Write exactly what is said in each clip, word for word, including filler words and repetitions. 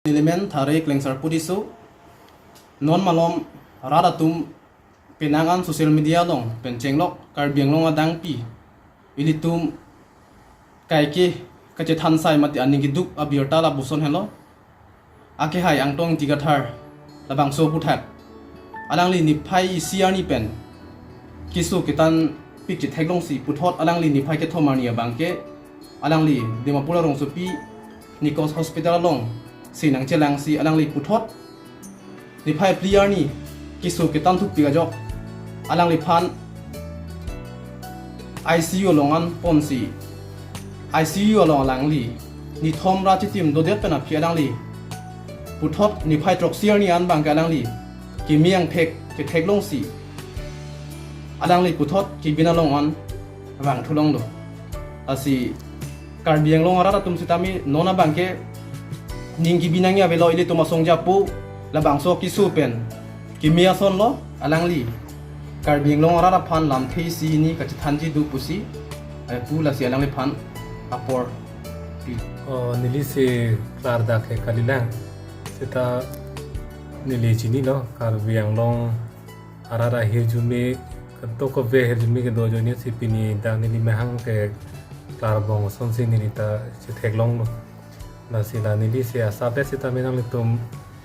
Nelimen Thare Klengsarpo Tisso. Non malom rat atum penang an social media along pen chenglok Karbi Anglong adangpi ilitum kaike kachethan sai mate aning keduk abirta lapuson helo. Akehai Angtong Ingti Kathar labangso aphuthak alangli niphai isi arni pen keso ketanpik chetheklongsi puthot alangli niphai kethom arni abangke alangli Dimapur arongsopi Nikos Hospital along si nangchelangsi alangli puthot niphai phli arni keso ketanthupik ajok alangliphan I C U along an ponsi I C U along alangli nithom ra chitim dodet pen aphi alangli puthot niphai throksi arni an abangke alangli keme angthek chetheklongsi alangli puthot kebin along an vangthu longlo. Lasi Karbi Anglong arat atum sitame non abangke ning kebi nangji avelo, ilitum asong japo labangso keso pen keme asonlo, alangli Karbi Anglong arat aphan lamthe isi hini kachethanji do pusi, eh, pu, lasi alangliphan apor pi. Oh, neli si klardak ke kalilang. Seta neli chinilo Karbi Anglong arat ahirjume, kadokave ahirjume kedo ajoine si pini dak neli mahang ke klarbong asonsi neli ta chetheklonglo. Lasi la neli si asapet sitame nanglitum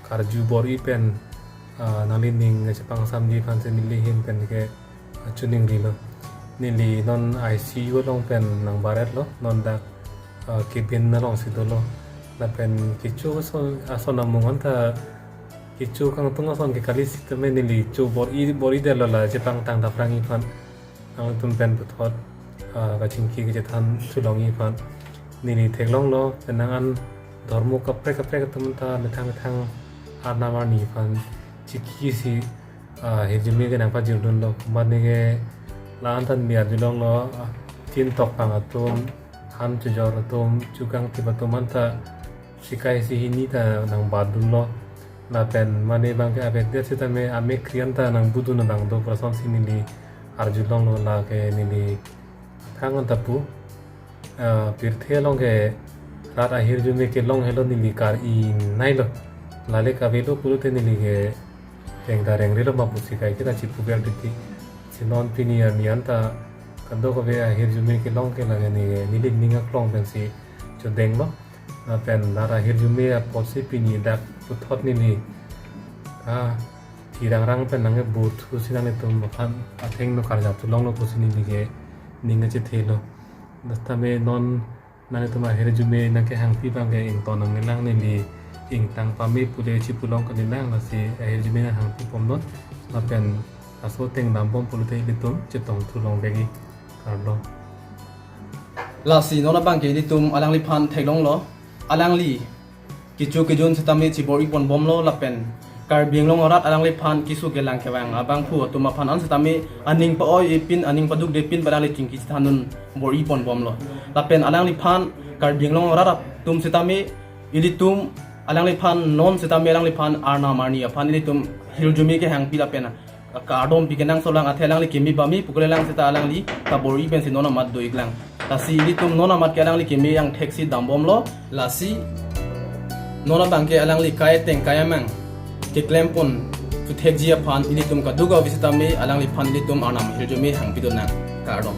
karju bor-i pen, ah, nanglining chepangsamji aphan si neli ahin pen ke, ah, chuning rilo. Neli non I C U along pen nangbaretlo, non dak, ah, kebin alongsi dolo. Lapen kecho ason, ason amung anta kecho kangtung ason ke kali sitame neli cho bor-i, bor-i detlo la chepangthang daprangji aphan. Nangtum pen puthot, ah, kachingki kachethan thulongji aphan. Neli theklonglo, penang an dhormo kaprek kaprek atum ta methang methang arnam arni aphan chikisi, ah, ahirjume ke nangpajirdunlo. Mane ke la-an tan mi arjulonglo, ah, tin tokpang atum, han chojor atum, chukangtip atum anta sikai isi hini ta nangbadunlo. Lapen mane abangke avedetsi tame amekri anta nangbudun abang do pu asonsi neli arjulonglo, lake neli thang anta pu. Ah, pirthe along ke rat ahirjume kelong helo neli kar-i-nailo. Lale kavelo pulote neli ke reng ta rengrelo ma pusi kaike ta chipuver titi. Si non pini arni anta kadokave ahirjume kelong ke lake neli, neli ning aklong pensi chodenglo. Lapen rat ahirjume apotsi pini dak puthot neli, ah, thirangrang pen nangkebor thusi nanglitum aphan athengno karjap thulonglo pusi neli ke ning kachethelo. Sitame non nanglitum ahirjume nangkehangpi abangke ington nangnelang, neli ingtang pame pule chipulong kalilang, lasi ahirjume nanghangpi bomnon. Lapen laso ateng dambom pulote ilitum chetong thulong vekji, kardom. Lasi non abangke ilitum alangliphan theklonglo, alangli kecho kejun sitame chibor-i ponbomlo, lapen Karbi Anglong arat alangliphan keso kelang kevang abangphu atum aphan an sitame aning pa-oi-e pin, aning padukde pin pu alangli chingki chethandun bor-i ponbomlo. Lapen alangliphan Karbi Anglong arat atum sitame ilitum alangliphan non sitame alangliphan arnam arni aphan ilitum hirjume kehangpi lapen kardom pi kenangsotlang, athe alangli keme pame pu kalilang seta alangli kabor-i pensi non amat do-iklang. Lasi ilitum non amat ke alangli keme angthek si dambomlo. Lasi non abangke alangli kai ateng kai amang keklem pon puthekji aphan ilitum kadokave sitame alangliphan ilitum arnam hirjume hangpidun nang. Kardom.